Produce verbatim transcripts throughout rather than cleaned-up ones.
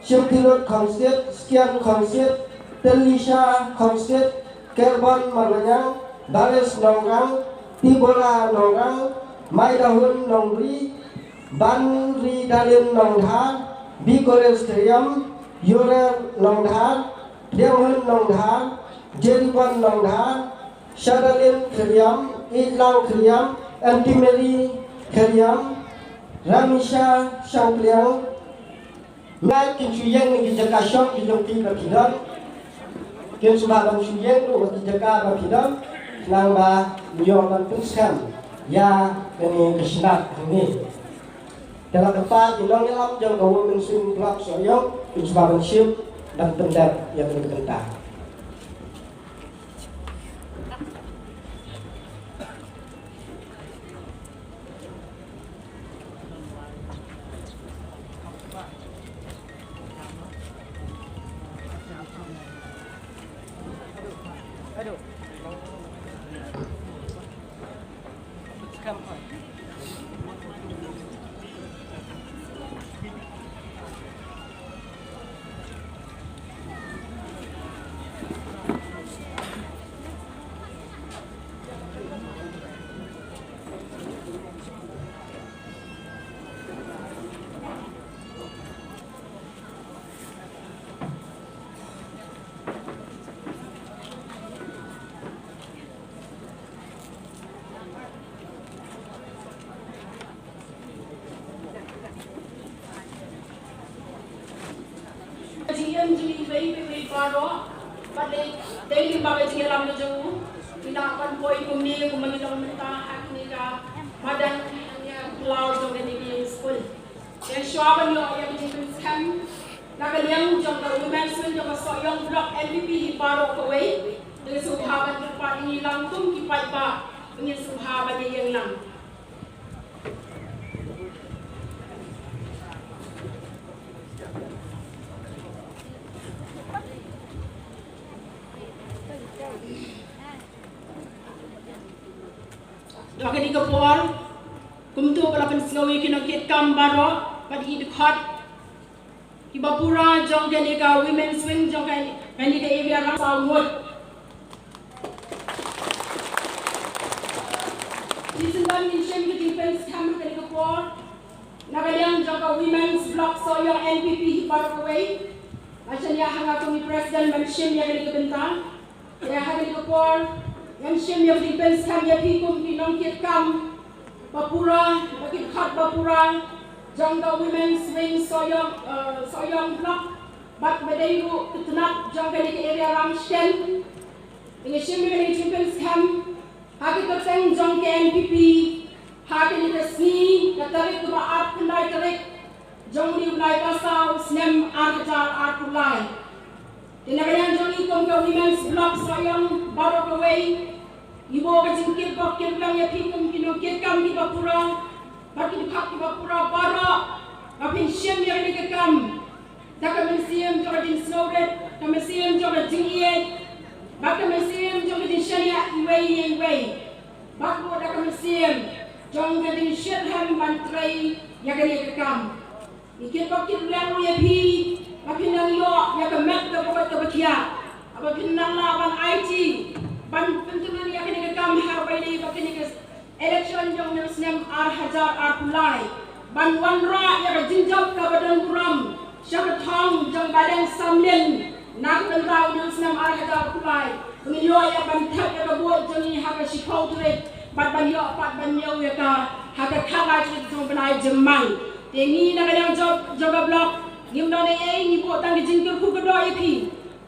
Shimtilot Khongsit, Skian Khongsit, Telisha Khongsit, Kerbon Marwanyang, Baris Nongrang, Tibola Nongrang, Maidahun Nongbri, Banri Dalin Nongdhar, Bikoris Theriam, Yurer Nongdhar, Riamhun Nongdhar, Jeribon Nongdhar, Shadalin Kheriam, Itlang Kheriam, Antimeri Kheriam, Ramisha Shangpliang. Ngai kin shu ïeng na ki jaka shong ki jong ki ba ki don. Kin shu ba ban shu ïeng ruh na ki jaka ba ki don. Nang ba ïoh ban pynskhem ïa kane ka shnat kane. Te la ka pa ki nongïalam jong ka Women Swing Club Sohiong kin shu ba ban shim ban pyndep ïa kane ka bynta. Jingim jong iwei pa iwei baroh, bad dei, dei lyngba ka jingïalam ka jong u, ngi lah ban poi kumne kumba ngi long mynta ha kane ka madan, ha kane ka khlaw jong kane ka ïing skul. Te shuwa ban ïoh ïa ka jingpynskhem na ka liang jong ka Women's Wing jong ka Sohiong Block N P P hi baroh kawei, te sngewbha ban kyrpad ïa ngi lang kum ki paidbah, ngin sngewbha ban ïeng lang. Da kane ka por, kumta ba la pynsngew ïa ki nongkitkam baroh bad ki dkhot kiba pura jong kane ka Women's Wing jong kane, kane ka area Rangsaw Ngut. Shisien ngin shim ka jingpynskhem ha kane ka por na ka liang jong ka Women's Block Sohiong N P P hi baroh kawei. Nga shaniah ha nga kum i President ban shim ïa kane ka bynta. Te ha kane ka por ngan shim ïa ka jingpynskhem ïa phi kum ki nongkitkam ba pura, ba ki dkhot ba pura jong ka Women's Wing Sohiong, eh, Sohiong Block, bad ba dei ruh ki tnat jong kane ka area Ramsden. Te ngi shim ïa kane ka jingpynskhem ha ka kyrteng jong ka N P P ha kane ka sngi, ka tarik kaba arphew khyndai tarik jong une u bnai ba saw, snem ar hajar arphew lai. Te na ka liang jong ngi kum ka Women's Block Sohiong baroh kawei, ngi buh ka jingkyrpad kyrpang ïa phi kum ki nongkitkam kiba pura bad ki dkhot kiba pura baroh ba phin shim ïa kane ka kam da ka mynsiem jong ka jingsngewrit, ka mynsiem jong ka jingïeit bad ka mynsiem jong ka jingshaniah iwei ïa iwei. Bad ruh da ka mynsiem jong ka jingshitrhem ban trei ïa kane ka kam. Ngi kyrpad kyrpang ruh ïa phi ba phin nang ïoh ïa ka met kaba koit kaba khiah, ba phin nang lah ban aiti ban pyntyllun ïa kane ka kam ha kaba ïadei bad kane ka election jong u snem ar hajar arphew lai, ban wanrah ïa ka jingjop kaba don burom sha ka thong jong Bah Deng Samlin na ka bynta une u snem ar hajar arphew lai. Ba ngin ïoh ïa ban thep ïa ka vote jong ngi ha ka shiphew tarik bad ban ïoh pat ban ñiew ïa ka ha ka khatlai tarik jong u bnai Jymmang. Te ngi na ka liang jong, jong ka block ngim don ei ei, ngi buh tang ka jingkyrkhu kyrdoh ïa phi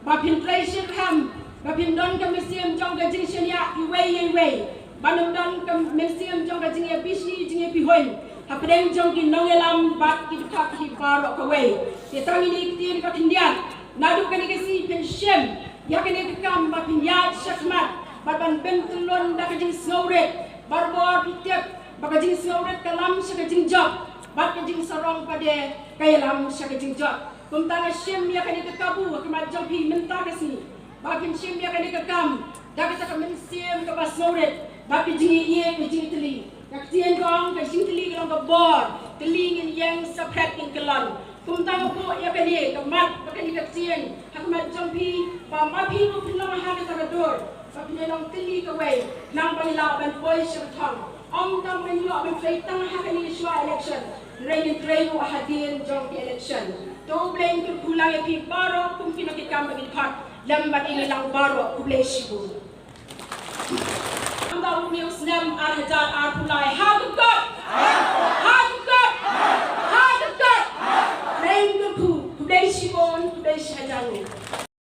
ba phin trei shitrhem, ba phin don ka mynsiem jong ka jingshaniah iwei ïa iwei, ban ym don ka mynsiem jong ka jingïabishni jingïabihuiñ hapdeng jong ki nongïalam bad ki dkhot hi baroh kawei. Te tang ine i ktien ka khyndiat, naduh kane ka sngi phin shim ïa kane ka kam ba phin ïaid shakhmat bad ban pyntyllun da ka jingsngewrit. Barabor phi tip ba ka jingsngewrit ka lam sha ka jingjop bad ka jingsarong pat ka ïalam sha ka jingjop. Kumta nga shim ïa kane ka kabu ha khmat jong phi mynta ka sngi ba phin shim ïa kane ka kam da kata ka mynsiem kaba sngewrit bad ka jingïeit ka jingtylli. Ka ktien ka ong ka jingtylli ka long ka bor, tylli ngin ïeng, saphet ngin kyllon. Kumta nga buh ïa kane ka Mat ba kane ka ktien ha khmat jong phi ba ma phi ruh phin long ha kata ka dur ba phin long tylli kawei nang ban lah ban poi sha ka thong. Ym tang ban ïoh ban trei tang ha kane ka shuwa election, hynrei ngin trei ruh hadien jong ka election. To U Blei un kyrkhu lang ïa phi baroh kum ki nongkitkam ba ngi khot lem bad ïa ngi lang baroh. Khublei shibun. Ynda u snem ar hajar arphew